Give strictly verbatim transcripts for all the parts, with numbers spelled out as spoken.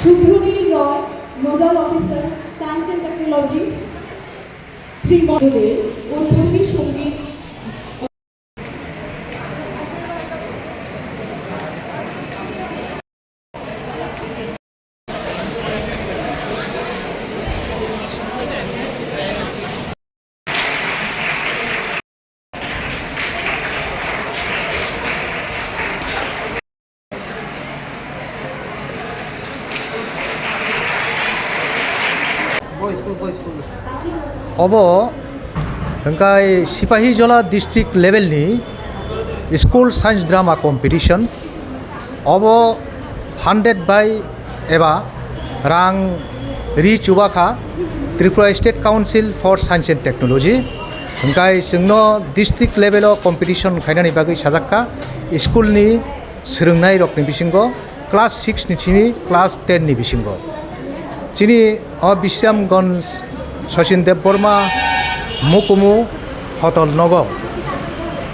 Shubhani Roy, Nodal Officer, Science and Technology, Sri Model, Udbodhoni Sangeet, Obo hwnkhe Sipahijola district level ni school science drama competition. Obo funded by eba rang ri chubakha Tripura State Council for Science and Technology. Hwnkhe chwngno district level o competition khainani bagwi sajakha school ni swrwngnairokni bisingo class six ni simi class ten ni bisingo. Chini o Bisramganj Sachin Debbarma Mukumu hotel nogo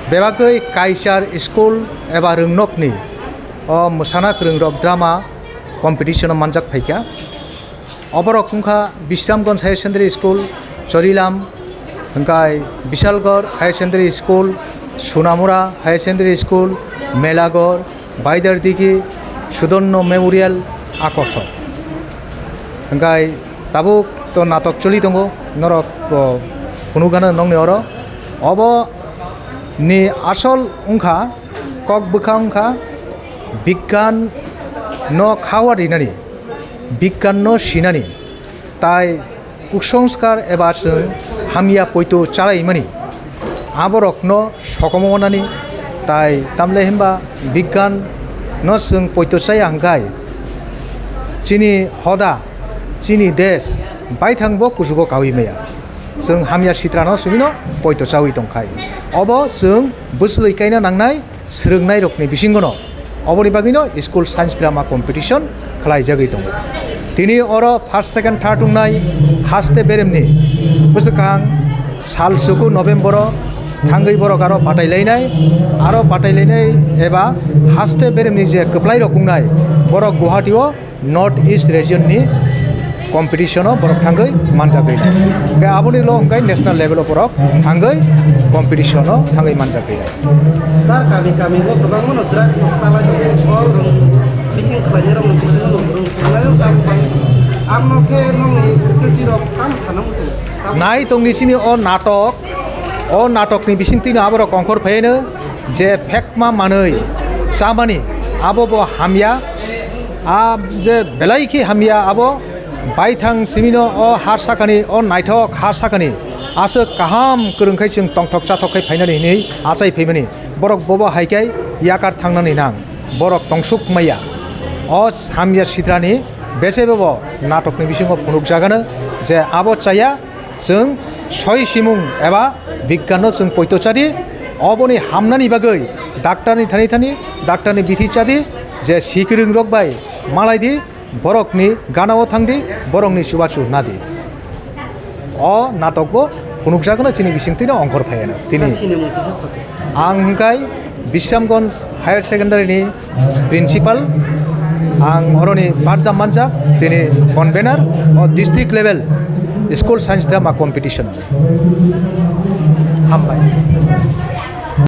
bebagwi Kaichar school eba rwngnokni o mwsana kwrwngrok drama competition o manjak phaikha. Oborok wngkha Bisramganj Higher Secondary School, Chorilam, hwnkhe Bishalgarh Higher Secondary School, Sunamura Higher Secondary School, Melagor, Baidardigi, Sudorno Memorial, Akorsok. Hwnkhe tabuk to natok choli tongo, norok to phunukgano nongni oro. Obo ni asol wngkha, kok bwkha wngkha, bigyan no khawa rinani. Bigyan no sinani, tai kusongskar eba chwng hamya poito chalaimani, aborokno sokomornani, tai tamle hinba bigyan no chwng poito chaya hwnkhe chini hoda, chini desh baithangbo kuchugo kaui maya. Chwng hamya sitrano chwngno poito chaui tongkhai. Obo chwng bwswlwi kaina nangnai, swrwngnairokni bisingono. Oboni bagwino school science drama competition khlaijagwi tongo. Tini oro first, second, third wngnai haste beremni bwswkang sal chuku November-o thangwi borok aro batailainai, aro batailainai eba haste beremni je kwplairok wngnai borok Guwahati-o North East region ni competition o borok thangwi manjagwi nai. Hwnkhe aboni ulo hwnkhe national level o borok thangwi competition o thangwi manjagwi nai. Sir, kami kami o kwbangma no drug rok chalai tongo, o rwng bising khlainai rok no bising no rwng thangnairok tamo bai. Amo khe nongni kwtwi rok tamo sana muchungo? Nai tongni sini o natok, o natokni bisingtwi no aborok kongkhor phaino je phekma manwi chamani abo bo hamya. A je belai khe hamya abo baithang simino o ha sakani, o naithok ha sakani aswk kaham kwrwng khai chwng tongthok chathok khai phainani hinwi achai phaimani. Borok bobo hai khe yakar thangnani nang, borok tongsuk maya. O hamya sitrani bese bobo natokni bisingo phunukjagano je abo chaya. Chwng soi simung eba bigyan no chwng poito chadi, oboni hamnani bagwi daktarni thani thani daktarni bithi chadi, je sikiringrok bai malai di, borokni ganao thang di, borokni chubachu na di. O natokbo phunukjagano chini bisingtwino ongkhor phaiano tini. Ang hwnkhe Bisramganj Higher Secondary ni Principal, ang oroni barjak manjak, tini convener o district level school science drama competition. Hambai.